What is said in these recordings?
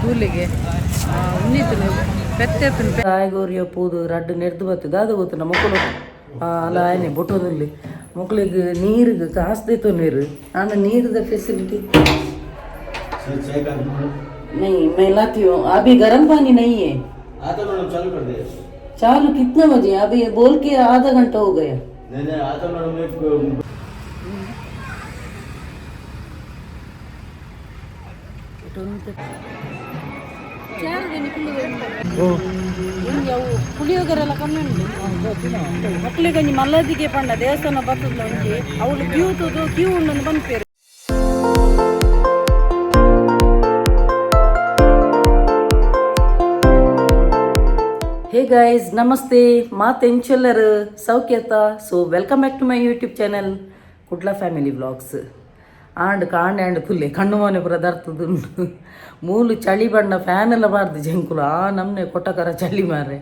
ಕೂಲಿಗೆ ಉನ್ನಿತನು ಪೆತ್ತೆತ್ತನು. ಆಯಗೋರಿಯ ಪೂದು ರಡ್ಡು ನೆಡ್ದು ಬತ್ತು ದಾದ ಗೊತ್ತು ಮೊಕ್ಕಲು ಅಲ್ಲ ಆಯ್ನೆ ಬೊಟ್ಟೋದಲ್ಲಿ ಮೊಕ್ಕಳಿಗೆ ನೀರಿಗೆ ಕಾಸು ದೇತೋ ನೀರು ಆಂಡ ನೀರದ ಫೆಸಿಲಿಟಿ नहीं, मैं लाती हूँ अभी। गर्म पानी नहीं है। आता मैडम, चालू कर दिया। चालू कितने बजे? अभी बोल के आधा घंटा हो गया। नहीं नहीं, आता मैडम, एक ಒಂಜಿ ಅವು ಪುಳಿಯೋಗರೆಲ್ಲ ಕಮ್ಮಿ ಉಂಟು ಮಕ್ಕಳಿಗೆ. ಒಂಜಿ ಮಲ್ಲದಿಗೆ ಪಂಡ ದೇವಸ್ಥಾನ ಬರ್ತದ ಒಂಜಿ ಅವಳು ಕ್ಯೂ ತೂದು ಕ್ಯೂ ಉಂಡು ಪನ್ಪೇರು. ಹೇ ಗೈಸ್, ನಮಸ್ತೆ. ಮಾತೆಂಚೆಲ್ಲರು ಸೌಖ್ಯತ? So welcome back to my YouTube channel Kudla family vlogs. And ಕಾಂಡೆ and ಕುಲ್ಲೆ ಕಣ್ಣು ಮನೆ ಪೂರ ದರ್ತದುಂಡು. ಮೂಲು ಚಳಿ ಬಣ್ಣ ಫ್ಯಾನ್ ಎಲ್ಲ ಬಾರ್ದು ಜಂಕುಲು ಆ ನಮ್ನೆ ಕೊಟ್ಟಕರ ಚಳಿ ಮಾರ್ರೆ.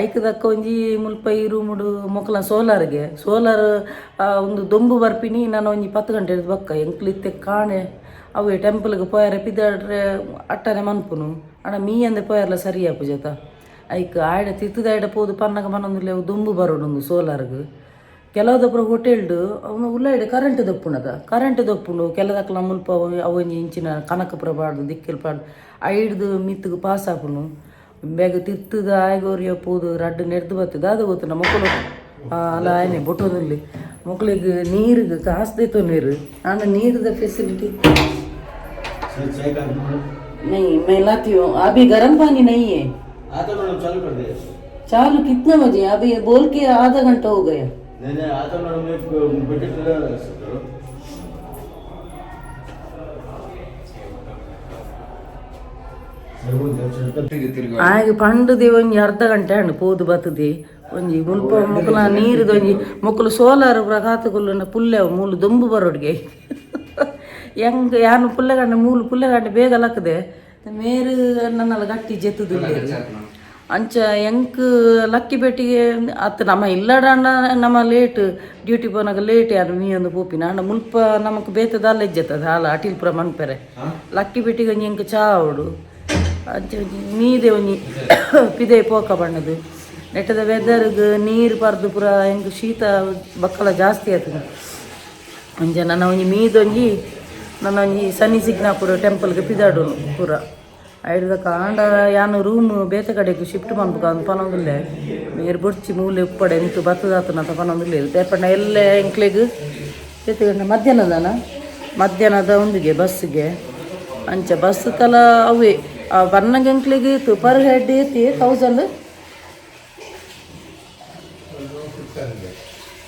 ಐಕ್ ದಕ್ಕ ಒಂಜಿ ಮುಲ್ಪ ಈ ರೂಮುಡು ಮೊಕಲ ಸೋಲಾರ್ಗೆ ಸೋಲಾರ್ ಒಂದು ದೊಂಬು ಬರ್ಪಿನಿ. ನಾನು ಒಂಜಿ 10 ಗಂಟೆ ಬಕ್ಕ ಎಂಕ್ಲು ಇತ್ತೆ ಕಾಣೆ ಅವೆ ಟೆಂಪಲ್ಗೆ ಪೋಯರೆ ಪಿದಾಡ್ರೆ ಅಟ್ಟನೆ ಮನ್ಪುನು ಅಣ್ಣ ಮೀ ಅಂದೆ ಪೋಯರ್ಲ ಸರಿ ಆಪುಜತ. ಐಕ್ ಆಯ್ಡ ತಿತ್ತದ ಆಯ್ಡ ಪೋದು ಪನ್ನಗ ಪನ್ನೊಂದುಲ್ಲೆ ಅವು ದುಂಬು ಬರೋಡುಂದು ಸೋಲಾರ್ಗ್. ಕೆಲವುದಪುರ ಹೋಟೆಲ್ಡ್ ಅವನು ಉಳ್ಳಾಯ್ಡ್ ಕರೆಂಟ್ ದಪ್ಪುಣದ ಕರೆಂಟ್ ದಪ್ಪುಂಡು. ಕೆಲದಕ್ಲ ಮುಲ್ಪ ಅವು ಒಂಜಿ ಇಂಚಿನ ಕನಕಪುರ ಪಾಡ್ದು ದಿಕ್ಕೆಲ್ ಪಾಡ್ದು ಐಡ್ದು ಮಿತ್ತುಗು ಪಾಸ್ ಆಪುಂಡು. ಬೇಗ ತಿತ್ತದ ಆಯ್ಗೋರಿಯ ಪೋದು ರಡ್ಡು ನೆಡ್ದು ಬತ್ತು ದಾದ ಗೊತ್ತು ಮೊಕ್ಕಲು ಅಲ್ಲ ಆಯ್ನೆ ಬೊಟ್ಟೋದಲ್ಲಿ ಮೊಕ್ಕಳಿಗೆ ನೀರಿಗೆ ಕಾಸು ದೇತೋ ನೀರು ಆಂಡ ನೀರದ ಫೆಸಿಲಿಟಿ सर, चाय का मैडम। नहीं, मैं लाती हूँ अभी। गर्म पानी नहीं है। आता मैडम, चालू कर दिया। चालू कितने बजे? अभी बोल के आधा घंटा हो गया। नहीं नहीं, आता मैडम, एक बकेट करो। ಆಗ ಪಂಡದಿ ಒಂಜಿ ಅರ್ಧ ಗಂಟೆ ಹಣ್ಣು ಪೋದು ಬತ್ತದಿ. ಒಂಜಿ ಮುಲ್ಪ ಮೊಕಲ ನೀರುದ ಒಂಜಿ ಮೊಕ್ಕಲು ಸೋಲಾರ್ ಪೂರ ಕಾತುಕುಲ್ಲುನ ಪುಲ್ಲೆ ಮೂಲು ದೊಂಬು ಬರೋಡ್ಗೆ ಹೆಂಗ್ ಯಾನು ಪುಲ್ಲೆಗಂಡೆ ಮೂಲು ಪುಲ್ಲೆಗಂಡೆ ಬೇಗ ಲಕ್ಕದೆ ಮೇರು ನನ್ನೆಲ್ಲ ಗಟ್ಟಿ ಜೆತ್ತುದು ಅಂಚ ಎಂಕ್ ಲಕ್ಕಿ ಪೇಟಿಗೆ ಅತ್ತು ನಮ್ಮ ಇಲ್ಲಡಣ್ಣ ನಮ್ಮ ಲೇಟ್ ಡ್ಯೂಟಿ ಪೋನಾಗ ಲೇಟ್ ಯಾರು ಮೀ ಒಂದು ಪೋಪಿನ ಅಣ್ಣ ಮುಲ್ಪ ನಮಕ್ ಬೇತದ ಇಜ್ಜತ್ತದ ಹಾಲ ಅಟಿಲ್ ಪುರ ಮನ್ಪೆರೆ ಲಕ್ಕಿ ಪೇಟಿಗೆ ಒಂಜಿ ಎಂಕ್ ಚಾ ಆವಡು. ಅಂಚ ಒಂಜಿ ಮೀದೆ ಒಂಜಿ ಪಿದೆ ಪೋಕ ಬಣ್ಣದು ನೆಟ್ಟದ ವೆದರ್ಗ್ ನೀರು ಪರ್ದು ಪೂರ ಎಂಕ್ ಶೀತ ಬಕ್ಕಲ ಜಾಸ್ತಿ ಆತದ. ಅಂಚ ನನ್ನ ಒಂಜಿ ಮೀದೊಂಜಿ ನನ್ನ ಒಂಜಿ ಶನಿ ಸಿಗ್ನಾಪುರ ಟೆಂಪಲ್ಗೆ ಪಿದಾಡುನು ಪೂರ ಐಡ್ದ ಕಾಂಡ ಯಾನು ರೂಮ್ ಬೇತೆ ಕಡೆಗೆ ಶಿಫ್ಟ್ ಮನ್ಪುಕ ಅಂದ್ ಪನೊಂದುಲ್ಲೆ. ಮೇರ್ ಬೊಡ್ಚಿ ಮೂಲೆ ಉಪ್ಪಡೆ ಎಂತು ಬತ್ತದಾತನಂತ ಪನೊಂದುಲ್ಲೆ. ದೇಪಂಡ ಎಲ್ಲೆ ಎಂಕ್ಲೆಗ್ ಬೇತೆ ಗಂಟೆ ಮಧ್ಯಾಹ್ನದನ ಮಧ್ಯಾಹ್ನದ ಒಂದಿಗೆ ಬಸ್ಸಿಗೆ. ಅಂಚ ಬಸ್ ತಲ ಅವೇ ಆ ಬನ್ನಗ ಎಂಕ್ಲೆಗ್ ಇತ್ತು ಪರ್ ಹೆಡ್ ಏತಿ thousand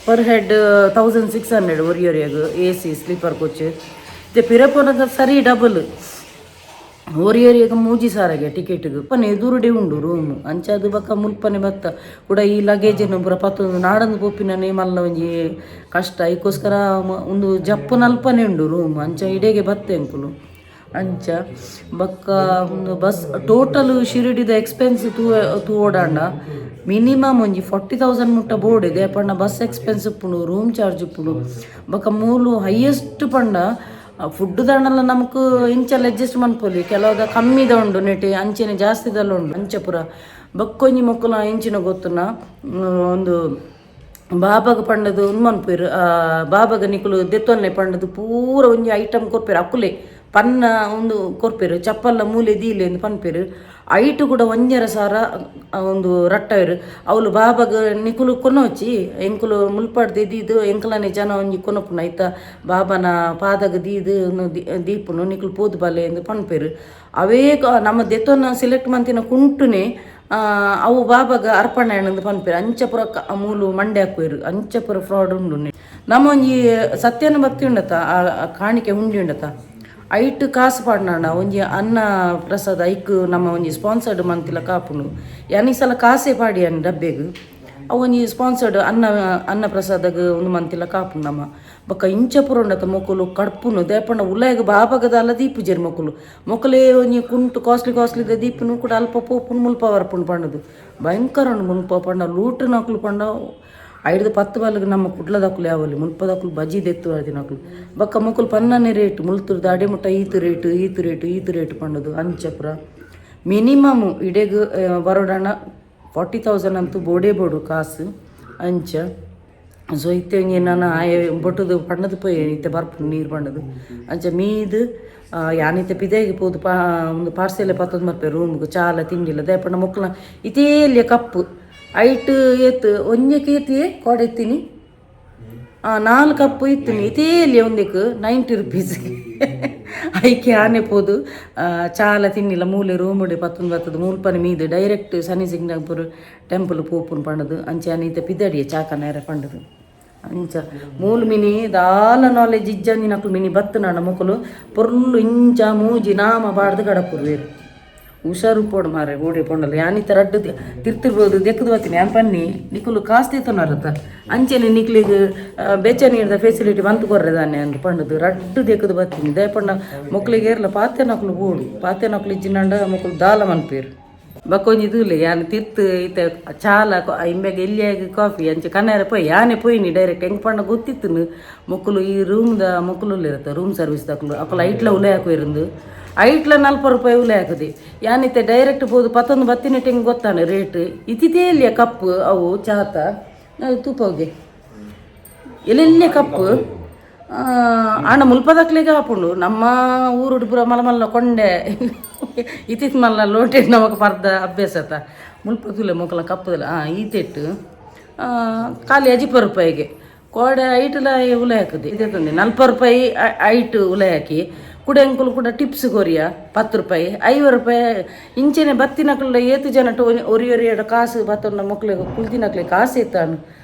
per head 1600 ಒರಿಯೊರಿಯಾಗ A C sleeper coach. ಇತ್ತೆ ಪಿರಪೋನಗ ಸರಿ ಡಬಲ್ ಒರಿಯೊರಿಯಾಗ 3000ಗೆ ಟಿಕೆಟ್ಗೆ ಪನೆ ಎದುರುಡೆ ಉಂಡು ರೂಮ್. ಅಂಚ ಅದು ಬಕ್ಕ ಮುಲ್ಪನೆ ಬತ್ತ ಕೂಡ ಈ ಲಗೇಜನ್ನು ಪೂರ ಪತ್ತೊಂದು ನಾಡಂದು ಪೋಪಿನ ಮಲ್ಲ ಒಂಜಿ ಕಷ್ಟ. ಐಕೋಸ್ಕರ ಒಂದು ಜಪ್ಪು ನಲ್ಪನೆ ಉಂಡು ರೂಮ್. ಅಂಚ ಇಡೆಗೆ ಬತ್ತೆ ಅಂಕುಲು. ಅಂಚ ಬಕ್ಕ ಒಂದು ಬಸ್ ಟೋಟಲ್ ಶಿರಡಿದ ಎಕ್ಸ್ಪೆನ್ಸ್ ತೂ ತೂವೊಡಾಂಡ ಮಿನಿಮಮ್ ಒಂಜಿ 40,000 ಮುಟ್ಟ ಬೋರ್ಡ್ ಇದೆ ಪಂಡ ಬಸ್ ಎಕ್ಸ್ಪೆನ್ಸ್ ಉಪ್ಪುಂಡು, ರೂಮ್ ಚಾರ್ಜ್ ಉಪ್ಪುಂಡು. ಬೊಕ್ಕ ಮೂಲು ಹೈಯೆಸ್ಟ್ ಪಂಡ ಫುಡ್ ದಾಂಡಲ ನಮಕ್ ಇಂಚಲ ಅಡ್ಜಸ್ಟ್ ಮನ್ಪೊಲಿ. ಕೆಲವುದ ಕಮ್ಮಿದ ಉಂಡು ನೆಟ್ ಅಂಚೆನೆ ಜಾಸ್ತಿದಲ್ಲ ಉಂಡು. ಅಂಚ ಪೂರ ಬೊಕ್ಕೊಂಜಿ ಮೊಕ್ಕುಲ ಇಂಚಿನ ಗೊತ್ತುನ ಒಂದು ಬಾಬಾಗ ಪಂಡದು ಉಂದು ಮನ್ಪುವೆರ್. ಬಾಬಾಗ ನಿಕುಲು ದೆತ್ತೊನ್ನೆ ಪಂಡದು ಪೂರ ಒಂಜಿ ಐಟಮ್ ಕೊರ್ಪೆರ್. ಅಕುಲೆ ಪನ್ನ ಉಂದು ಕೊರ್ಪೆರ್, ಚಪ್ಪಲ್ಲ ಮೂಲೆ ದೀಲೆ ಅಂದ್ ಪನ್ಪೆರ್. ಐಟು ಕೂಡ 1500 ಒಂದು ರಟ್ಟವೆರ್ ಅವ್ಲು. ಬಾಬಾಗ ನಿಕುಲು ಕೊನೊಚಿ ಎಂಕುಲು ಮುಲ್ಪಡ್ದು ದೀದು ಎಂಕಲನೆ ಜನ ಒಂಜಿ ಕೊನೊಪುನ ಐತ ಬಾಬನ ಪಾದಗ ದೀದು ದೀಪುನು ನಿಕುಲು ಪೋದು ಬಲೆ ಎಂದು ಪನ್ಪೆರ್. ಅವೇ ನಮ್ಮ ದೆತ್ತೊನ್ನ ಸೆಲೆಕ್ಟ್ ಮಂತಿನ ಕುಂಟುನೆ ಅವು ಬಾಬಾಗ ಅರ್ಪಣೆ ಅಂದ್ ಪನ್ಪೆರ್. ಅಂಚ ಪೂರ ಮೂಲು ಮಂಡೆ ಹಾಕುವೆರ್. ಅಂಚ ಪೂರ ಫ್ರಾಡ್ ಉಂಡು. ನಮ್ಮ ಒಂಜಿ ಸತ್ಯನ ಭಕ್ತಿ ಉಂಡತ ಆ ಆ ಕಾಣಿಕೆ ಉಂಡಿ ಉಂಡತ ಐಟ್ ಕಾಸು ಪಾಡ್ನಂಡ ಒಂಜಿ ಅನ್ನ ಪ್ರಸಾದ ಐಕ್ ನಮ್ಮ ಒಂಜಿ ಸ್ಪಾನ್ಸರ್ಡ್ ಮಂತಿಲ ಕಾಪುಂಡು. ಯಾನ್ ಈ ಸಲ ಕಾಸೇ ಪಾಡಿ ಯಾನ್ ಡಬ್ಬೆಗ್ ಅವು ಒಂಜಿ ಸ್ಪಾನ್ಸರ್ಡ್ ಅನ್ನ ಅನ್ನ ಪ್ರಸಾದಗ್ ಒಂದು ಮಂತಿಲ ಕಾಪುಂಡು ನಮ್ಮ. ಬೊಕ್ಕ ಇಂಚ ಪೂರ ಉಂಡತ ಮೊಕುಲು ಕಡ್ಪುನು ದೇಪಂಡ ಉಲಾಯಿಗ್ ಬಾಬಗದ ದೀಪುಜೆರ್ ಮೊಕುಲು. ಮೊಕುಲೇ ಒಂಜಿ ಕುಂಟು ಕಾಸ್ಟ್ಲಿ ಕಾಸ್ಟ್ಲಿ ದೀಪುನು ಕೂಡ ಅಲ್ಪ ಪೋಪುನು ಮುಲ್ಪ ಬರ್ಪುಂಡು ಪಂಡದು ಭಯಂಕರ ಉಂಡು. ಮುಲ್ಪ ಪಂಡ ಲೂಟುನಕುಲು ಪಂಡ ಐಡ್ದು 10 ಬಾಲ್ಗೆ ನಮ್ಮ ಕುಡ್ಲದಕ್ಕಲು ಯಾವಲ್ಲಿ ಮುಲ್ಪದಕ್ಕಲು ಬಜ್ಜಿ ದೆತ್ತು ದಿನಕ್ಲು ಬೊಕ್ಕ ಮೊಕುಲು ಪನ್ನನೆ ರೇಟ್ ಮುಲ್ತುರ್ದು ಅಡೆ ಮುಟ್ಟ ಈತು ರೇಟ್ ಈತು ರೇಟ್ ಈತು ರೇಟ್ ಪಂಡದು ಅಂಚಪುರ ಮಿನಿಮಮ್ ಇಡೆಗ್ ಬರೋಡಣ 40,000 ಅಂತೂ ಬೋಡೇ ಬೋಡು ಕಾಸು ಅಂಚ. ಸೊ ಇತ್ತೆ ಒಂಜಿ ನಾನು ಆಯೆ ಬೊಟ್ಟುದು ಪಣ್ಣದು ಪೋಯೆ ಇತ್ತೆ ಬರ್ಪುಂಡು ನೀರು ಪಂಡದು ಅಂಚ ಮೀದು ಯಾನಿತ್ತೆ ಪಿದೆಗೆ ಪೋದು ಪಾ ಒಂದು ಪಾರ್ಸೆಲ್ ಪತ್ತೊಂದು ಮರ್ಪೆ ರೂಮ್ಗೆ ಚಾಲ ತಿಂಡಿಲ್ಲ ದಾಯೆ ಮೊಕ್ಕಲ ಇತೇ ಇಲ್ಲಿಯ ಕಪ್ಪು ಐಟ್ ಏತ್ ಒಂಜಕ್ಕೆ ಏತಿಯೇ ಕೋಡೆತ್ತೀನಿ 4 ಕಪ್ಪು ಇತ್ತಿನಿ ಇತೇ ಇಲ್ಲಿ ಒಂದಕ್ಕೆ 90 ರುಪೀಸ್ ಐಕೆ ಆನೆ ಪೋದು ಚಾಲ ತಿನ್ನಿಲ್ಲ ಮೂಲೆ ರೂಮುಡೆ ಪತ್ತೊಂದು ಬತ್ತದು ಮೂಲ್ಪನೆ ಮೀದು ಡೈರೆಕ್ಟ್ ಶನಿ ಸಿಂಗ್ನಾಪುರ ಟೆಂಪಲ್ ಪೋಪುನ್ ಪಂಡದು ಅಂಚೆ ಆನೆ ಪಿದಡಿಯ ಚಾಕ ನೇರ ಪಂಡದು ಅಂಚ ಮೂಲು ಮಿನಿ ದಾಲ ನಾಲೆಜ್ ಇಜ್ಜಂದಿ ನಕುಲು ಮಿನಿ ಬತ್ತು ನಾಡ ಮೊಕಲು ಪೊರ್ಲು ಇಂಚ ಮೂಜಿ ನಾಮ ಬಾಡ್ದು ಕಡಪುರ್ವೇರು ಹುಷಾರು ಪೋಡು ಮಾರೆ ಓಡಿ ಪೊಂಡಲ್ಲ ಯಾನಿತ ರಡ್ಡು ತಿರ್ತಿರ್ಬೋದು ದೆಕ್ಕದು ಬತ್ತೀನಿ ಯಾನ್ ಪನ್ನಿ ನಿಕುಲು ಕಾಸ್ತಿ ತನರತ್ತ ಅಂಚೆನೆ ನಿಕ್ಲಿಗ್ ಬೆಚ್ಚ ನೀರ್ದ ಫೆಸಿಲಿಟಿ ಬಂತು ಕೊರ್ರೆ ದಾನೆ ಅಂದ್ ಪಂಡದು ರಡ್ಡು ದೆಕ್ಕದು ಬತ್ತೀನಿ ದಯಪಂಡ ಮೊಕ್ಲಿಗೆ ಏರ್ಲ ಪಾತೆ ನಕುಲು ಬೋಡು ಪಾತೆ ನಕುಲು ಇಜ್ಜಿನಂಡ ಮೊಕುಲು ದಾಲ ಮನ್ಪೇರು ಬಕ್ಕೊಂಜಿ ದೂಲೆ ಯಾನ್ ತಿರ್ತು ಇತ್ತೆ ಚಾಲ ಇಂಬೆಗ್ ಎಲ್ಲಿಯಾಗ ಕಾಫಿ ಅಂಚೆ ಕಣ್ಣಾರೆ ಪೋಯ್ ಯಾನೆ ಪೋಯಿನಿ ಡೈರೆಕ್ಟ್ ಹೆಂಗ್ ಪಂಡ ಗೊತ್ತಿತ್ತುನು ಮೊಕ್ಕಲು ಈ ರೂಮ್ದ ಮೊಕ್ಕಲು ಇರುತ್ತೆ ರೂಮ್ ಸರ್ವಿಸ್ ದಕ್ಲು ಅಕುಲು ಐಟ್ಲ ಉಲೆ ಹಾಕು ಇರಂದು ಐಟ್ಲ 40 ರೂಪಾಯಿ ಉಲೆ ಹಾಕುದು ಯಾನಿತ್ತೆ ಡೈರೆಕ್ಟ್ ಪೋದು ಪತ್ತೊಂದು ಬತ್ತಿನ ಟೆಂಗ್ ಗೊತ್ತಾನೆ ರೇಟ್ ಇತಿತೇ ಇಲ್ಲಿಯ ಕಪ್ಪು ಅವು ಚಾತ ತೂಪೋಗೆ ಎಲ್ಲೆಲ್ಲೇ ಕಪ್ಪು ಆಂಡ ಮುಲ್ಪದಕ್ಲೆಗೆ ಹಾಪುಂಡು ನಮ್ಮ ಊರುಡು ಪೂರ ಮಲ್ಲ ಮಲ್ಲ ಕೊಂಡೆ ಇತ್ತಿತ್ ಮಲ್ಲ ಲೋಟೆ ನಮಕ್ ಪರ್ದ ಅಭ್ಯಾಸ ಆತ ಮುಲ್ಪ ತೂಲೆ ಮೊಕಲ ಕಪ್ಪುದಲ್ಲ ಈತೆಟ್ಟು ಖಾಲಿ 50 ರೂಪಾಯಿಗೆ ಕೋಡೆ ಐಟುಲ ಉಲೆ ಹಾಕುದು ಇದೇ ತಂದೆ 40 ರೂಪಾಯಿ ಐಟು ಉಲೆ ಹಾಕಿ ಕುಡೆಂಕುಲು ಕೂಡ ಟಿಪ್ಸ್ ಕೊರಿಯ 10 ರೂಪಾಯಿ 50 ರೂಪಾಯಿ ಇಂಚೆನೆ ಬತ್ತಿನಕುಲ ಏತು ಜನ ಒರಿ ಒರಿಯಡ ಕಾಸು ಬತ್ತೊಂಡ ಮೊಕ್ಲೆಗ್ ಕುಲ್ತಿನಕ್ಲೆ ಕಾಸು ಎತ್ತಾನು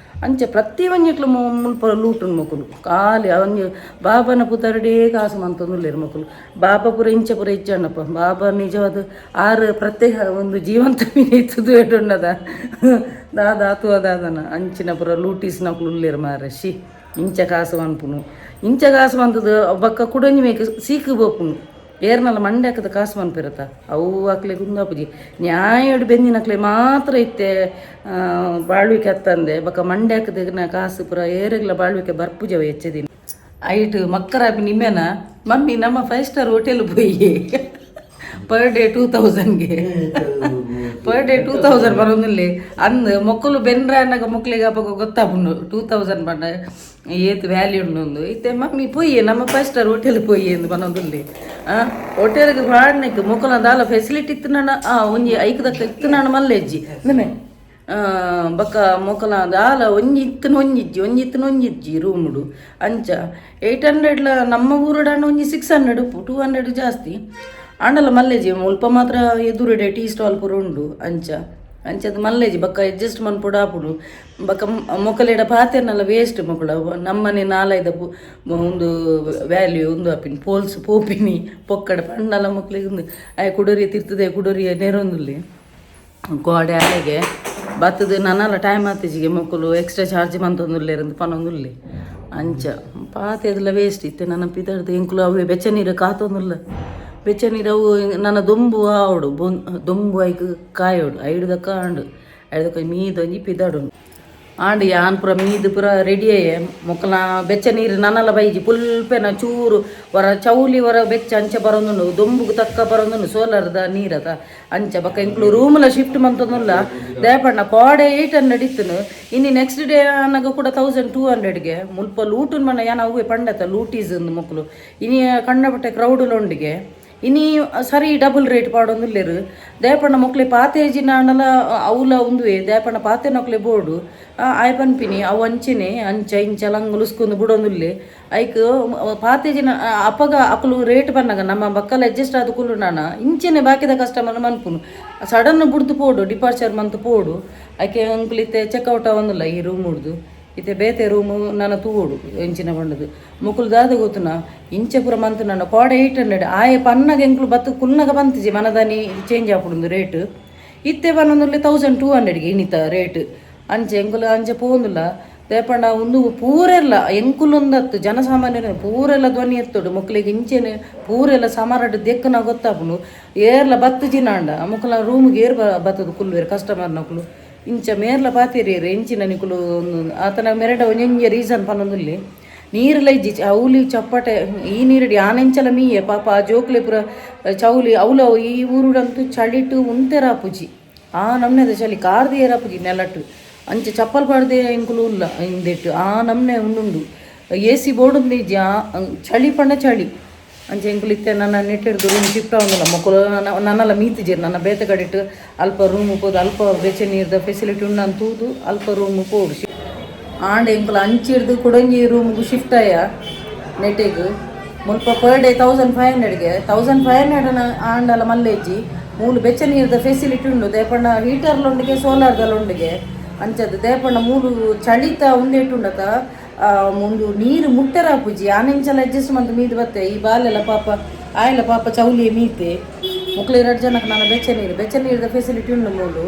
ಅಂಚೆ ಪ್ರತಿ ಒಂಜಿಕ್ಲು ಮುಲ್ಪ ಲೂಟುನ್ ಮೊಕುಲು ಖಾಲಿ ಒಂಜಿ ಬಾಬನ ಪುತರಡೇ ಕಾಸು ಮಂತೊಂದುಲ್ಲೆರ್ ಮೊಕುಲು ಬಾಬಾ ಪೂರ ಇಂಚ ಪೂರ ಇಜ್ಜಣ್ಣಪ್ಪ ಬಾಬಾ ನಿಜವಾದ ಆರು ಪ್ರತ್ಯೇಕ ಒಂದು ಜೀವಂತ ಇತ್ತದು ಎಡುಣ್ಣದ ದಾದ ಅಥವಾ ದಾದನ ಅಂಚಿನ ಪೂರ ಲೂಟಿಸ್ನಕ್ಲು ಉಲ್ಲೆರ್ ಮಾರೆ she ಇಂಚ ಕಾಸು ಮನ್ಪುನು ಇಂಚ ಕಾಸು ಮಂತದು ಬೊಕ್ಕ ಕುಡೊಂಜಿ ಮೇಕ್ ಸೀಕು ಬೋಪುನು ಏರ್ನಲ್ಲ ಮಂಡೆ ಹಾಕದ ಕಾಸು ಮನ್ಪಿರತ್ತ ಅವು ಅಕ್ಲೆ ಕುಂದಾಪುಜಿ ನ್ಯಾಯಡು ಬೆಂದಿನಕ್ಲೆ ಮಾತ್ರ ಇತ್ತೆ ಬಾಳ್ವಿಕೆ ಅತ್ತಂದೆ ಬೊಕ್ಕ ಮಂಡೆ ಹಾಕದ ಕಾಸು ಪೂರ ಏರೆಗ್ಲ ಬಾಳ್ವಿಕೆ ಬರ್ಪುಜವ ಹೆಚ್ಚದಿನ ಐಟ್ ಮಕ್ಕರಾಪಿ ನಿಮ್ಮೆನ ಮಮ್ಮಿ ನಮ್ಮ 5 ಸ್ಟಾರ್ ಹೋಟೆಲ್ ಪೋಯಿ ಪರ್ ಡೇ 2000ಗೆ ಪರ್ ಡೇ 2000 ಬರೋದಿಲ್ಲ ಅಂದ್ ಮೊಕ್ಕಲು ಬೆನ್ರ ಅನ್ನಗ ಮೊಕ್ಕಲಿಗೆ ಅಪ್ಪಗ ಗೊತ್ತಾಪುಂಡು 2000 ಪಂಡ ಏತ್ ವ್ಯಾಲ್ಯೂ ಉಂಡು ಇತ್ತೆ ಮಮ್ಮಿ ಪೊಯ್ಯೆ ನಮ್ಮ 5 ಸ್ಟಾರ್ ಹೋಟೆಲ್ ಪೊಯ್ಯೆ ಎಂದು ಬನ್ನೊಂದುಲ್ಲೆ ಹೋಟೆಲ್ಗೆ ಬಾಡ್ನೆಕ್ ಮೊಕ್ಕಲ ದಾಲ ಫೆಸಿಲಿಟಿ ಇತ್ತು ನಾನು ಒಂಜಿ ಐಕ್ ದಕ್ಕ ಇತ್ತು ನಾನು ಮಲ್ಲೆಜ್ಜಿ ಅಂದಮೆ ಬೊಕ್ಕ ಮೊಕಲ ದಾಲ ಒಂಜಿ ಇತ್ತನ ಒಂಜಿಜ್ಜಿ ಒಂಜಿ ಇತ್ತನ ಒಂಜಿಜ್ಜಿ ರೂಮುಡು ಅಂಚ 800 ನಮ್ಮ ಊರುಡಾಂಡ ಒಂಜಿ 600 ಉಪ್ಪು 200 ಜಾಸ್ತಿ ಆಂಡಲ ಮಲ್ಲೇಜಿ ಮುಲ್ಪ ಮಾತ್ರ ಎದುರುಡೆ ಟೀ ಸ್ಟಾಲ್ ಪೂರ ಉಂಡು ಅಂಚ ಅಂಚದ ಮಲ್ಲೇಜಿ ಬೊಕ್ಕ ಅಡ್ಜಸ್ಟ್ ಮನ್ಪೊಡು ಆಪುಡು ಬೊಕ್ಕ ಮೊಕಲೆಡ ಪಾತೆರ್ನಲ್ಲ ವೇಸ್ಟ್ ಮೊಕಲ ನಮ್ಮನೆ ನಾಲೈದ ಒಂದು ವ್ಯಾಲ್ಯೂ ಒಂದು ಆಪಿನಿ ಪೋಲ್ಸ್ ಪೋಪಿನಿ ಪೊಕ್ಕಡ ಪಂಡಲ ಮೊಕ್ಲಿಗೆ ಒಂದು ಆಯ್ ಕುಡೋರಿ ತಿರ್ತದೆ ಕುಡೋರಿ ನೆರೊಂದುಲ್ಲೆ ಗೋಡೆ ಅಲೆಗೆ ಬತ್ತದ ನನಲ ಟೈಮ್ ಆತಿಜಿಗೆ ಮೊಕ್ಕಲು ಎಕ್ಸ್ಟ್ರಾ ಚಾರ್ಜ್ ಮಂತೊಂದುಲ್ಲೆರಂದು ಪನೊಂದುಲ್ಲೆ ಅಂಚ ಪಾತೆದೆಲ್ಲ ವೇಸ್ಟ್ ಇತ್ತೆ ನನ್ನ ಪಿದಡ್ದು ಎಂಕುಲು ಅವೆ ಬೆಚ್ಚ ನೀರು ಕಾತೊಂದುಲ್ಲ ಬೆಚ್ಚ ನೀರು ಅವು ನನ್ನ ದೊಂಬು ಆವಡು ದೊಂಬು ಐಕ್ ಕಾಯೋಡು ಐಡ್ದಕ್ಕ ಆಂಡು ಐಡ್ದಕ್ಕ ಮೀದೊಂಜಿ ಪಿದಾಡು ಆಂಡ್ ಯಾನ್ ಪೂರ ಮೀದು ಪೂರ ರೆಡಿ ಅಯ್ಯೆ ಮೊಕ್ಕಲ ಬೆಚ್ಚ ನೀರು ನನಲ ಬೈಜಿ ಪುಲ್ಪೆನ ಚೂರು ವರ ಚೌಲಿ ವರ ಬೆಚ್ಚ ಅಂಚ ಬರೋದುಂಡು ದೊಂಬುಗು ತಕ್ಕ ಬರೋದುಂಡು ಸೋಲಾರ್ದ ನೀರತ ಅಂಚ ಬೊಕ್ಕ ಎಂಕ್ಲು ರೂಮ್ಲ ಶಿಫ್ಟ್ ಮಂತೊಂದುಲ್ಲ ದಯಪಣ್ಣ ಕೋಡೆ 800 ಇತ್ತುನು ಇನ್ನು ನೆಕ್ಸ್ಟ್ ಡೇ ಅನ್ನಾಗ ಕೂಡ 1200ಗೆ ಮುಲ್ಪ ಲೂಟುನ್ ಮಣ್ಣ ಯಾನ್ ಅವ್ವೆ ಪಂಡತ ಲೂಟೀಸ್ ಅಂದ್ ಮೊಕ್ಕಲು ಇನಿ ಕಣ್ಣಪಟ್ಟೆ ಕ್ರೌಡ್ ಲೊಂಡಿಗೆ ಇನಿ ಸರಿ ಡಬಲ್ ರೇಟ್ ಪಾಡೊಂದುಲ್ಲೆರ್ ದಯಪಣ್ಣ ಮೊಕ್ಲೆ ಪಾತೇಜಿ ನಾಂಡಲ ಅವ್ಲ ಉಂದುವೆ ದಯಪಣ್ಣ ಪಾತೆ ನೊಕ್ಲೆ ಬೋರ್ಡು ಆಯ್ ಪನ್ಪಿನಿ ಅವು ಅಂಚೆನೆ ಅಂಚ ಇಂಚ ಲಂಗ್ ಲುಸ್ಕೊಂದು ಬುಡೊಂದುಲ್ಲೆ ಐಕ್ ಪಾತೇಜಿನ ಅಪಗ ಅಕುಲು ರೇಟ್ ಬನ್ನಗ ನಮ್ಮ ಬಕ್ಕಲ್ ಅಡ್ಜಸ್ಟ್ ಆದ್ ಕುಲ್ಲು ನಾನ ಇಂಚೆನೆ ಬಾಕಿದ ಕಸ್ಟಮರ್ ಮನ್ಪುನು ಸಡನ್ ಬುಡ್ದು ಪೋಡು ಡಿಪಾರ್ಚರ್ ಮಂತ್ ಪೋಡು ಐಕೆ ಅಂಕುಲು ಇತ್ತೆ ಚೆಕ್ಔಟ್ ಆವೊಂದುಲ್ಲ ಈ ರೂಮ್ ಉಡ್ದು ಇತ್ತೆ ಬೇತೆ ರೂಮು ನನ ತೂವೊಡು ಎಂಚಿನ ಪಂಡದು ಮೊಕುಲು ದಾದ ಗೊತ್ತುನ ಇಂಚ ಪೂರ ಮಂತ್ ನನ್ನ ಕೋಡೆ 800 ಆಯೆ ಪನ್ನಗ ಎಂಕುಲು ಬತ್ತು ಕುನ್ನಗ ಬಂತಿಜಿ ಮನದಾನಿ ಚೇಂಜ್ ಆಪುಂಡು ರೇಟ್ ಇತ್ತೆ ಪನ್ನೊಂದುಲ್ಲೆ 1200ಗೆ ಇನ್ನಿತ ರೇಟ್ ಅಂಚೆ ಎಂಕುಲು ಅಂಚೆ ಪೋಂದುಲ್ಲ ದೇಪಂಡ ಒಂದು ಪೂರೆಲ್ಲ ಎಂಕುಲೊಂದತ್ತು ಜನಸಾಮಾನ್ಯರು ಪೂರೆಲ್ಲ ಧ್ವನಿ ಎತ್ತೋಡು ಮೊಕ್ಲಿಗೆ ಇಂಚೆನೆ ಪೂರೆಲ್ಲ ಸಮಾರಡ್ ದೆಕ್ಕನ ಗೊತ್ತಾಪುಂಡು ಏರ್ಲ ಬತ್ತು ಜಿನಾಂಡ ಮೊಕ್ಕಲ ರೂಮ್ಗೆ ಏರ್ ಬತ್ತದು ಕುಲ್ಲುವೆರ್ ಕಸ್ಟಮರ್ ನಕುಲು ಇಂಚ ಮೇರ್ಲ ಪಾತೆರಿಯೆರ್ ಎಂಚಿನ ನಿಕುಲು ಆತನ ಮೆರಡ ಒಂಜೊಂಜಿ ರೀಸನ್ ಪನೊಂದುಲ್ಲೆ ನೀರುಲ ಇಜ್ಜಿ ಚೌಲಿ ಚಪ್ಪಟೆ ಈ ನೀರುಡಿ ಆನೆಂಚಲ ಮೀಯೆ ಪಾಪ ಆ ಜೋಕ್ಲೆ ಪೂರ ಚೌಲಿ ಅವ್ಲು ಈ ಊರುಡಂತೂ ಚಳಿಟು ಉಂತೆರಾಪುಜಿ ಆ ನಮ್ನೆದ ಚಳಿ ಕಾರ್ದ ಏರಾಪುಜಿ ನೆಲಟ್ಟು ಅಂಚೆ ಚಪ್ಪಲ್ ಪಾಡ್ದೆ ಎಂಕುಲು ಉಲ್ಲ ಇಂದೆಟ್ಟು ಆ ನಮ್ನೆ ಉಂಡುಂಡು ಎ ಸಿ ಬೋರ್ಡ್ ಇಜ್ಜಿ ಆ ಚಳಿ ಪಂಡ ಚಳಿ ಅಂಚೆ ಎಂಕುಲು ಇತ್ತೆ ನನ್ನ ನೆಟ್ಟಿಡ್ದು ರೂಮ್ ಶಿಫ್ಟ್ ಆವೊಂದಿಲ್ಲ ಮೊಕುಲು ನನ್ನಲ್ಲ ಮೀತಿಜೆರ್ ನನ್ನ ಬೇತೆ ಕಡೆಟ್ ಅಲ್ಪ ರೂಮ್ ಪೋದು ಅಲ್ಪ ಬೆಚ್ಚ ನೀರ್ದ ಫೆಸಿಲಿಟಿ ಉಂಡು ಅಂತ ತೂದು ಅಲ್ಪ ರೂಮ್ ಪೋಡು ಆಂಡ ಎಂಕುಲು ಅಂಚಿಡ್ದು ಕುಡೊಂಜಿ ರೂಮ್ಗೆ ಶಿಫ್ಟ್ ಆಯ ನೆಟ್ಟಿಗ್ ಮುಲ್ಪ ಪರ್ ಡೇ 1500ಗೆ 1500 ಆಂಡಲ ಮಲ್ಲೆಜ್ಜಿ ಮೂಲು ಬೆಚ್ಚ ನೀರ್ದ ಫೆಸಿಲಿಟಿ ಉಂಡು ದೇಪಣ್ಣ ಹೀಟರ್ಲೊಂಡಿಗೆ ಸೋಲಾರ್ದಲೊಂಡಿಗೆ ಅಂಚದ ದೇಪಣ್ಣ ಮೂಲು ಚಳಿತ ಉಂದೇಟುಂಡತ ಒಂದು ನೀರು ಮುಟ್ಟೆರಾಪುಜಿ ಆನೆಂಚಲ ಅಡ್ಜಸ್ಟ್ ಮಂತ್ ಮೀದು ಬತ್ತೆ ಈ ಬಾಲೆಲ್ಲ ಪಾಪ ಆಯಲ್ಲ ಪಾಪ ಚೌಲಿ ಮೀತೆ ಮುಕ್ಳು ಎರಡು ಜನಕ್ಕೆ ನಾನು ಬೆಚ್ಚ ನೀರು ಬೆಚ್ಚ ನೀರ್ದ ಫೆಸಿಲಿಟಿ ಉಂಡು ಮೂಲು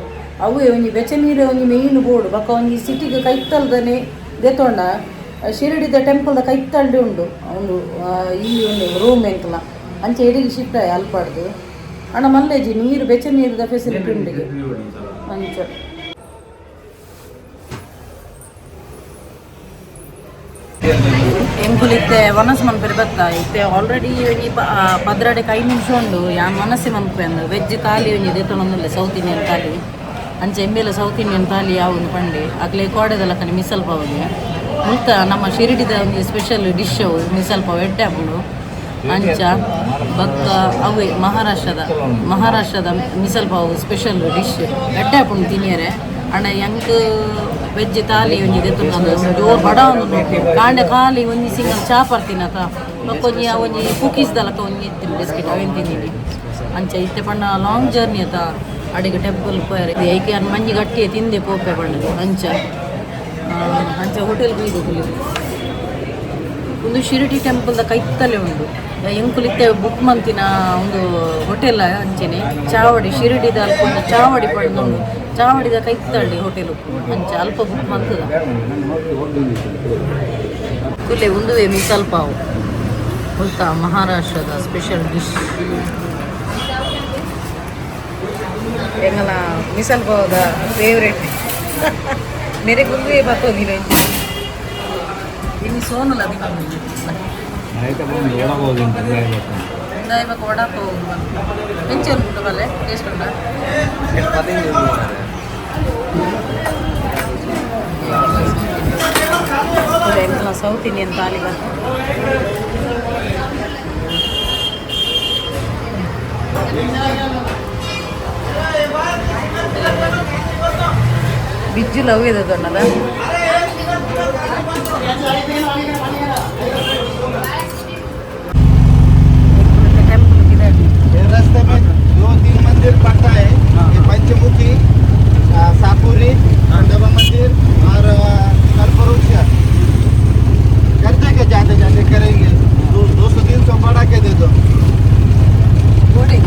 ಅವು ಒಂಜಿ ಬೆಚ್ಚ ನೀರು ಒಂಜಿ ಮೇಯ್ನ್ ಬೋರ್ಡು ಬೊಕ್ಕ ಒಂಜಿ ಸಿಟಿಗೆ ಕೈತಲ್ದನೆ ದೆತೊಂಡ ಶಿರಡಿದ ಟೆಂಪಲ್ದ ಕೈತಲ್ಡೆ ಉಂಡು ಉಂಡು ಈ ಒಂದು ರೂಮ್ ಎಂಕಲ ಅಂಚೆ ಎಡಿಗೆ ಶಿಫ್ಟ್ ಆಯ್ ಅಲ್ಪಾಡ್ದು ಅಣ್ಣ ಮಲ್ಲೇಜಿ ನೀರು ಬೆಚ್ಚ ನೀರ್ದ ಫೆಸಿಲಿಟಿ ಉಂಡಿಗೆ ಅಂಚ ಎಂಕುಲು ಇತ್ತೆ ವನಸ್ ಮನ್ಪೆರೆ ಬತ್ತ ಇತ್ತೆ ಆಲ್ರೆಡಿ ಒಂಜಿ ಪದ್ರಾಡೆಗೆ 5 ನಿಮಿಷ ಉಂಡು ಯಾನ್ ಮನಸ್ಸೆ ಮನ್ಪೆ ಅಂದ್ ವೆಜ್ ತಾಲಿ ಒಂಜಿ ದೆತೊನೊಂದುಲ್ಲೆ ಸೌತ್ ಇಂಡಿಯನ್ ತಾಲಿ ಅಂಚೆ ಎಂಬೆಲ ಸೌತ್ ಇಂಡಿಯನ್ ತಾಲಿ ಯಾವೊಂದು ಪಂಡೆ ಅಕ್ಲೆ ಕೋಡೆದ ಲಕ್ಕನೆ ಮಿಸಲ್ ಪಾವ್ಗೆ ಮುಲ್ತ ನಮ್ಮ ಶಿರಡಿದ ಒಂಜಿ ಸ್ಪೆಷಲ್ ಡಿಶ್ ಅವು ಮಿಸಲ್ ಪಾವ್ ಎಡ್ಡೆ ಆಪುಂಡು ಅಂಚ ಬೊಕ್ಕ ಅವೇ ಮಹಾರಾಷ್ಟ್ರದ ಮಹಾರಾಷ್ಟ್ರದ ಮಿಸಲ್ ಪಾವ್ ಸ್ಪೆಷಲ್ ಡಿಶ್ ಎಡ್ಡೆ ಆಪುಂಡು ತಿನಿಯರೆ ಅಂಡ ಎಂಕ್ ವೆಜ್ ತಾಲಿ ಒಂಜಿ ದೆತ್ತೊಂದು ಜೋರು ಬಡ ಒಂದು ಕಾಂಡೆ ಖಾಲಿ ಒಂಜಿ ಸಿಂಗಲ್ ಚಾ ಪರ್ತಿನತ ಬೊಕ್ಕ ಒಂಜಿ ಆ ಒಂಜಿ ಕುಕೀಸ್ ದಲಕ ಒಂಜಿ ಇತ್ತಿನ ಬಿಸ್ಕೆಟ್ ಅವೇನು ತಿಂದಿನಿ ಅಂಚ ಇತ್ತೆ ಪಂಡ ಲಾಂಗ್ ಜರ್ನಿ ಅತ ಅಡಿಗೆ ಟೆಂಪಲ್ ಪೋಯರೆ ಐಕೆ ಅನ್ ಮಂಜಿ ಗಟ್ಟಿಯೇ ತಿಂದೆ ಪೋಪೆ ಪಂಡ ಅಂಚ ಅಂಚ ಹೋಟೆಲ್ ಇದು ಒಂದು ಶಿರಡಿ ಟೆಂಪಲ್ದ ಕೈತಲೆ ಉಂಡು ಎಂಕುಲಿತ್ತೆ ಬುಕ್ ಮಂತಿನ ಒಂದು ಹೋಟೆಲ್ ಅಂಚೆನೆ ಚಾವಡಿ ಶಿರಡಿದ ಅಲ್ಪ ಒಂದು ಚಾವಡಿ ಪಡೆದುಂಡು ಚಾವಡಿದ ಕೈತಳ್ಳಿ ಹೋಟೆಲ್ ಅಂಚ ಅಲ್ಪ ಬುಕ್ ಮಂತದ ಕುಲೆ ಉಂದುವೆ ಮಿಸಲ್ ಪಾವು ಮುಲ್ತ ಮಹಾರಾಷ್ಟ್ರದ ಸ್ಪೆಷಲ್ ಡಿಶ್ ಎಂಗಲ ಮಿಸಲ್ ಪಾವದ ಫೇವ್ರೆಟ್ ಮೇರೆ ಗುಂದುವೆ ಬತ್ತೋದಿಲ್ಲ ಇನ್ನು ಸೋನಲ್ಲ ಇವಾಗ ವಡಾಪಾವ್ ಹೆಂಚು ಉಂಟು ಬಲ್ಲೆ ಟೇಸ್ಟ್ ಉಂಟಾ ಎಂಕಲ ಸೌತ್ ಇಂಡಿಯನ್ ತಾಲಿ ಬರ್ತದೆ ಬಿಜ್ಜು ಲವ್ ಇದೆ ದೊಣ್ಣದ ಟೆಂಪಲ್ ಇದೆ ये रास्ते में 2-3 मंदिर पड़ता है। ये पंचमुखी, सापुरी, खंडोबा मंदिर और कल्पवृक्ष। कर देंगे, जाते जाते करेंगे। 200-300 बढ़ा के दे दो। ಗೋಡೆ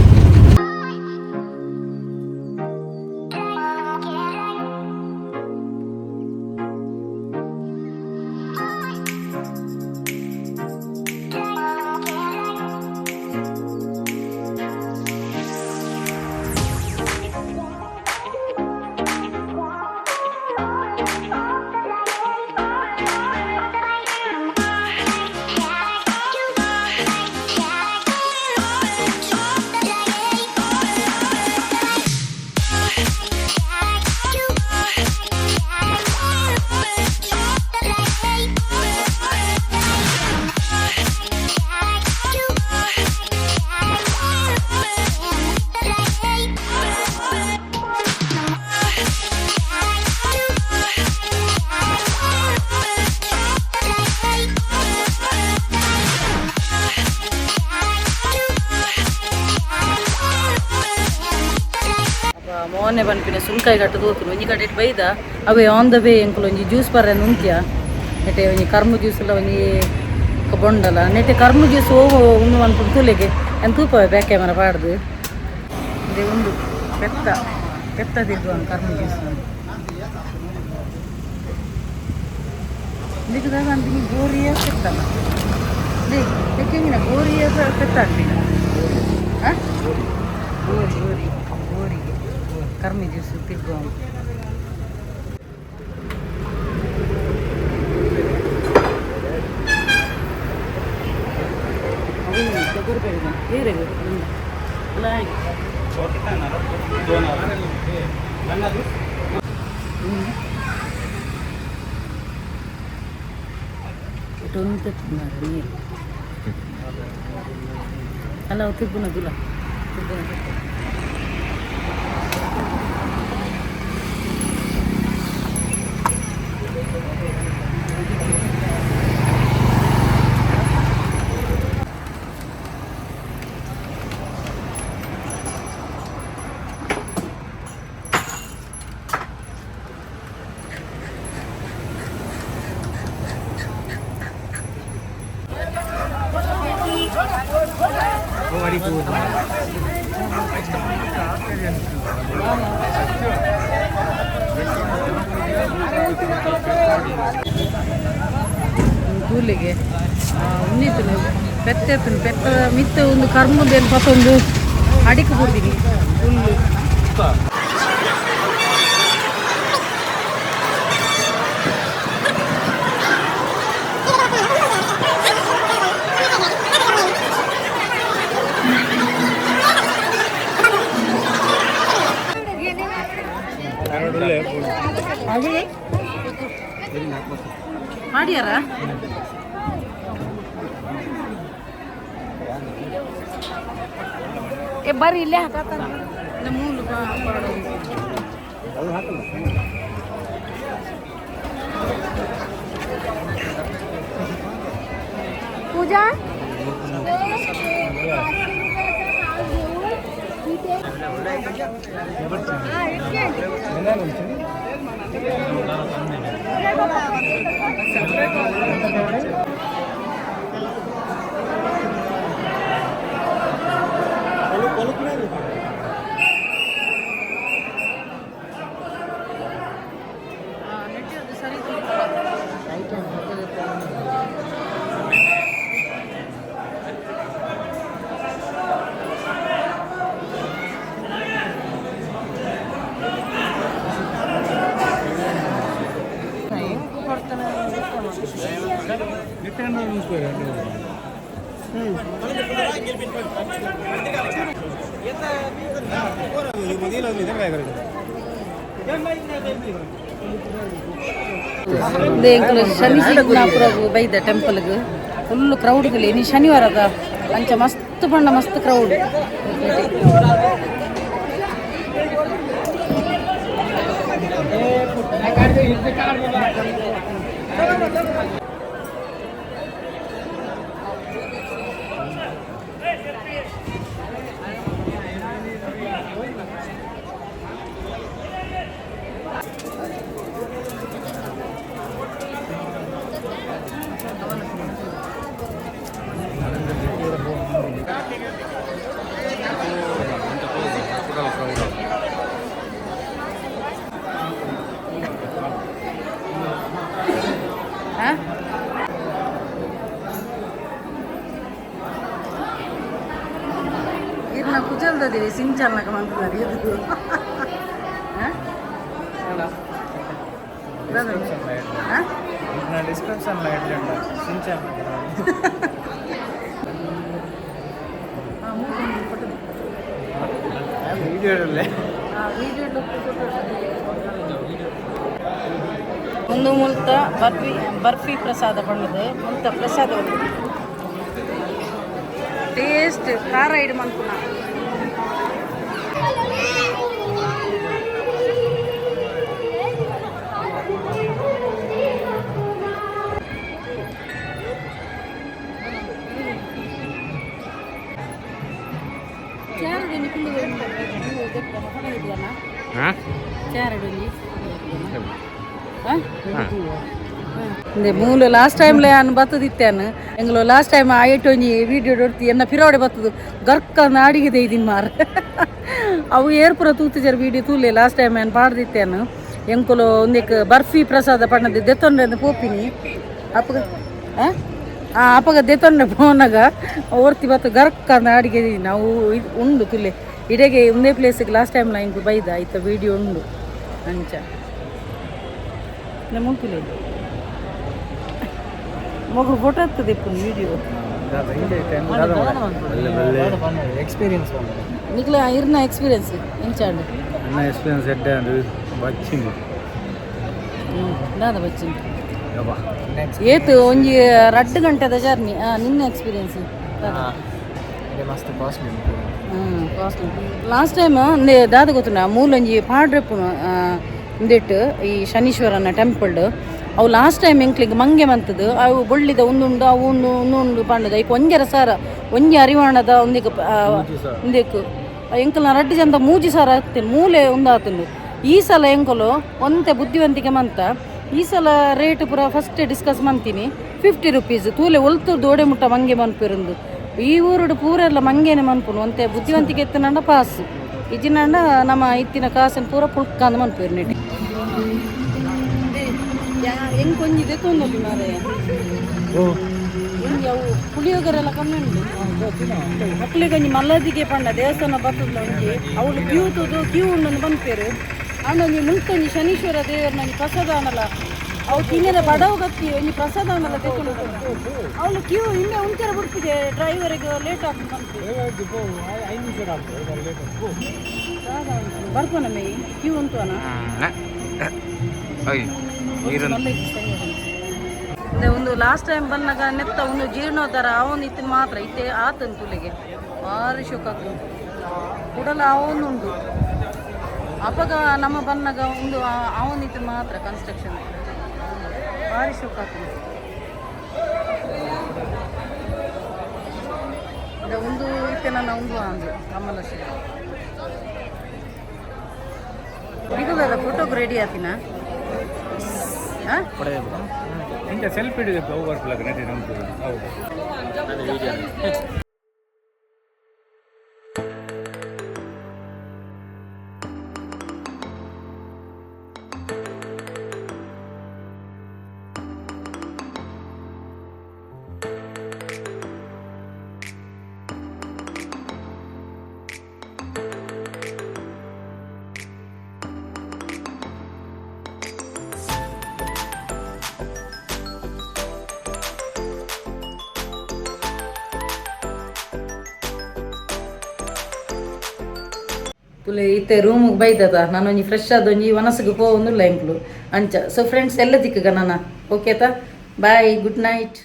ಮೋನೆ ಪನ್ಪಿನ ಸುಂಕಾಯಿ ಕಟ್ಟು ತೋತುನು ಒಂಜಿ ಕಡೆ ಬೈದ ಅವೇ ಆನ್ the way ಎಂಕುಲು ಒಂಜಿ ಜ್ಯೂಸ್ ಪರ್ರೆ ಉಂತ್ಯ ನೆಟೆ ಒಂಜಿ ಕರ್ಮ ಜ್ಯೂಸ್ ಎಲ್ಲ ಒಂಜಿ ಬೊಂಡಲ ನೆಟೆ ಕರ್ಮ ಜ್ಯೂಸ್ ಓ ಉಂದು ಮನ್ಪುಂಡು ತೂಲೆಗೆ ಎಂತ ತೂಪವೆ ಬ್ಯಾಕ್ ಕ್ಯಾಮರಾ ಪಾಡ್ದು ಇದೆ ಉಂದು ಪೆತ್ತ ಪೆತ್ತ ತಿರ್ಗುವ ಕರ್ಮ ಜ್ಯೂಸ್ ಇದಕ್ಕೆ ಅಂತೀನಿ ಗೋರಿಯ ಪೆತ್ತಲ್ಲ ತೆಕ್ಕೆಂಗಿನ ಗೋರಿಯ ಪೆತ್ತ ಅಂತೀನಿ ಹಾಂ ಗೋರಿ ಗೋರಿ ಗೋರಿಗೆ ಕರ್ಮಿ ಜ್ಯೂಸ್ ತಿರ್ಗುವ ನೀರು ಅಲ್ಲ ತಿಬ್ಬುನ ದುಲ ತಿಬ್ಬುನ. ತೂಲಿಗೆ ಉನ್ನಿತನು ಪೆತ್ತೆತ್ತನು ಪೆತ್ತ ಮಿತ್ತ ಒಂದು ಕರ್ಮದೇನು ಪತ್ತೊಂದು ಅಡಿಕೆ ಬುಡ್ದಿನಿ ಹುಲ್ಲು. ಮಾಡ್ಯಾರ? ಏ ಬರ್ರಿ, ಇಲ್ಲೇ ಹಾಕತ್ತಾರ. ಮೂಲು पूजा. ಶನಿ ಸಿಂಗ್ನಾಪುರ ಬೈದ ಟೆಂಪಲ್ಗೆ ಫುಲ್ ಕ್ರೌಡ್ಗಳು. ನೀ ಶನಿವಾರದ ಅಂಚ ಮಸ್ತ್ ಬಣ್ಣ, ಮಸ್ತ್ ಕ್ರೌಡ್. ಇರ್ನ ಕುಚಲ್ದದಿರಿ ಸಿಂಚಲ್ನಕ ಮಂತುನಾರು ಎದುರು. ಡಿಸ್ಕ್ರಿಪ್ಷನ್ ಸಿಂಚನ್. ವಿಡಿಯೋದಲ್ಲೇ. ಒಂದು ಮುಲ್ತ ಬರ್ಫಿ, ಬರ್ಫಿ ಪ್ರಸಾದ ಬಣ್ಣದ ಮುಲ್ತ ಪ್ರಸಾದ ಟೇಸ್ಟ್ ಖಾರ ಇಡು ಮನ್ಪುನ. ಮೂಲು ಲಾಸ್ಟ್ ಟೈಮ್ಲೆ ಅನ್ ಬತ್ತದಿತ್ತೇನು ಎಂಗ್ಲು ಲಾಸ್ಟ್ ಟೈಮ್ ಆಯ್ಟೊಂಜಿ ವೀಡಿಯೋ ಡೊಡ್ತಿ ಎನ್ನ ಪಿರೋಡೆ ಬತ್ತದು ಗರ್ಕ ನಾಡಿಗೆ ಇದೀನಿ ಮಾರ್. ಅವು ಏರ್ಪುರ ತೂತಿಜರ್ ವೀಡಿಯೋ ತೂಲೆ. ಲಾಸ್ಟ್ ಟೈಮ್ ಏನು ಪಾಡ್ದಿತ್ತೇನು ಎಂಕುಲು ಒಂದಕ್ಕೆ ಬರ್ಫಿ ಪ್ರಸಾದ ಪಣ್ಣದ ದೆತ್ತೊಂಡ್ರೆ ಪೋಪಿನಿ ಅಪ್ಪಗ ಅಪ್ಪಗ ದೆತ್ತೊಂಡ್ರೆ ಪೋನಾಗ ಓರ್ತಿ ಬತ್ತು ಗರ್ಕ ಅಡಿಗೆ ನಾವು ಉಂಡು ತುಲೆ ಇಡೆಗೆ ಒಂದೇ ಪ್ಲೇಸಿಗೆ ಲಾಸ್ಟ್ ಟೈಮ್ ಇಂಕು ಬೈದ ಆಯ್ತ ವೀಡಿಯೋ ಉಂಡು ಅಂಚ ನಮ್ಮ ತುಲೆ ಮಗು ಫೋಟೋ ಹತ್ತದಿಪ್ಪು ವೀಡಿಯೋ. ಎಕ್ಸ್ಪೀರಿಯನ್ಸ್ ನಿಕ್ಲ ಇರ್ನ ಎಕ್ಸ್ಪೀರಿಯನ್ಸ್ ಇಂಚಾಂಡ್. ನನ್ನ ಎಕ್ಸ್ಪೀರಿಯನ್ಸ್ ಎಡ್ಡೆ ಅಂದು ಬಚ್ಚಿಂಗ್. ದಾದ ಬಚ್ಚಿಂಗ್? ಏತ್ ಒಂಜಿ ರಡ್ಡ್ ಗಂಟೆದ ಜರ್ನಿ. ನಿನ್ನ ಎಕ್ಸ್ಪೀರಿಯನ್ಸ್? ಮಸ್ತ್ ಕಾಸ್ಟ್ಲಿ. ಕಾಸ್ಟ್ಲಿ. ಲಾಸ್ಟ್ ಟೈಮ್ ಇಂದೆ ದಾದ ಗೊತ್ತುಂಡ, ಮೂಲೊಂಜಿ ಪಾಡ್ರೆಪ್ಪುನು ಇಂದೆಟ್ ಈ ಶನೀಶ್ವರನ ಟೆಂಪಲ್. ಅವು ಲಾಸ್ಟ್ ಟೈಮ್ ಎಂಕ್ಲಿಗ್ ಮಂಗೆ ಮಂತದು. ಅವು ಬೊಳ್ಳಿದ ಒಂದುಂಡು, ಅವು ಒಂದು ಒಂದುಂಡು ಪಂಡದ. ಐಕ್ 1.5 ಸಾರ ಒಂಜಿ ಅರಿವಾಣದ ಒಂದಿಕ್ ಒಂದೆಕ್ ಎಂಕಲ್ನ ರಡ್ಡ್ ಜನದ 3000 ಆಗ್ತೇನೆ. ಮೂಲೆ ಒಂದಾತುಂಡು. ಈ ಸಲ ಎಂಕುಲು ಒಂತೆ ಬುದ್ಧಿವಂತಿಕೆ ಮಂತ ಈ ಸಲ ರೇಟ್ ಪೂರ ಫಸ್ಟ್ ಡಿಸ್ಕಸ್ ಮಂತೀನಿ. 50 ರುಪೀಸ್. ತೂಲೆ ಒಲ್ತು ದೋಡೆ ಮುಟ್ಟ ಮಂಗೆ ಮನ್ಪಿರಂದು. ಈ ಊರುಡು ಪೂರೆಲ್ಲ ಮಂಗೇನೆ ಮನ್ಪುನು. ಒಂತೆ ಬುದ್ಧಿವಂತಿಕೆ ಎತ್ತನಂಡ ಪಾಸ್, ಇಜ್ಜಿನಂಡ ನಮ್ಮ ಇತ್ತಿನ ಕಾಸನ್ನು ಪೂರ ಪುಳ್ಕಂದು ಮನ್ಪೇರು. ನೆಟ್ ಹೆಂಗ್ ಒಂಜಿ ದೆತ್ತೊಂದಲ್ಲಿ ಮಾರೆ. ಒಂಜಿ ಅವು ಪುಳಿಯೋಗರೆಲ್ಲ ಕಮ್ಮಿ ಉಂಟು. ಮಕ್ಳಿಗೆ ಒಂಜಿ ಮಲ್ಲದಿಗೆ ಪಂಡ ದೇವಸ್ಥಾನ ಬರ್ತದಲ್ಲ ಒಂಜಿ, ಅವಳು ಕ್ಯೂ ತೂದು ಕ್ಯೂ ಉಂಡೊಂದು ಪನ್ಪೇರು. ಆಂಡ ಒಂಜಿ ಮುಲ್ತೊಂಜಿ ಶನೀಶ್ವರ ದೇವರನ್ನ ಒಂಜಿ ಪ್ರಸಾದ ಆನಲ್ಲ, ಅವು ತಿನ್ನೆಲ್ಲ ಬಡವು ಗತ್ತಿ ಒಂಜಿ ಪ್ರಸಾದ ಆನಲ್ಲ ತೆಕ್ಕೊಂಡು. ಅವಳು ಕ್ಯೂ ಇನ್ನೇ ಉಂಚರ ಬಿಡ್ತಿದೆ, ಡ್ರೈವರಿಗೆ ಲೇಟ್ ಆಗ್ತದೆ ಪನ್ಪೇರು. ಬರ್ಪೋನ ಮೇ ಕ್ಯೂ ಉಂಟುವನ. ಒಂದು ಲಾಸ್ಟ್ ಟೈಮ್ ಬಂದಾಗ ನೆತ್ತ ಒಂದು ಜೀರ್ಣೋದ್ಧಾರ ಅವನು ಇತ್ತು ಮಾತ್ರ ಇತ್ತೆ ಆತನ್ ತುಲಿಗೆ ಭಾರಿ ಶೋಕ ಕುಡಲ ಅವನುಂಡು. ಅಪಗ ನಮ್ಮ ಬನ್ನಗ ಒಂದು ಅವನಿತ್ತು ಮಾತ್ರ ಕನ್ಸ್ಟ್ರಕ್ಷನ್. ಭಾರಿ ಶೋಕ ಆಗ್ತದೆ. ಒಂದು ಇತ್ತೆ ನನ್ನ ಒಂದು ಅಂದು ಕಮಲ. ಈಗ ಫೋಟೋಗೆ ರೆಡಿ ಆತಿನ. ಹಾಂ. ಇಂಚ ಸೆಲ್ಫಿ ಹಿಡಿದು ಬರ್ಪುಲಕ ನೆಟ್ ಹೌದು. ತುಲೆ ಇತ್ತೆ ರೂಮಿಗೆ ಬೈದದ. ನಾನೊಂಜಿ ಫ್ರೆಶ್ ಆದೊಂಜಿ ವನಸ್ಸಿಗೆ ಪೋವೊಂದುಲ್ಲ ಎಂಕ್ಲು ಅಂಚ. ಸೊ ಫ್ರೆಂಡ್ಸ್, ಎಲ್ಲ ತಿಕ್ಕಗ ನಾನು. ಓಕೆ ತಾ, ಬಾಯ್, ಗುಡ್ ನೈಟ್.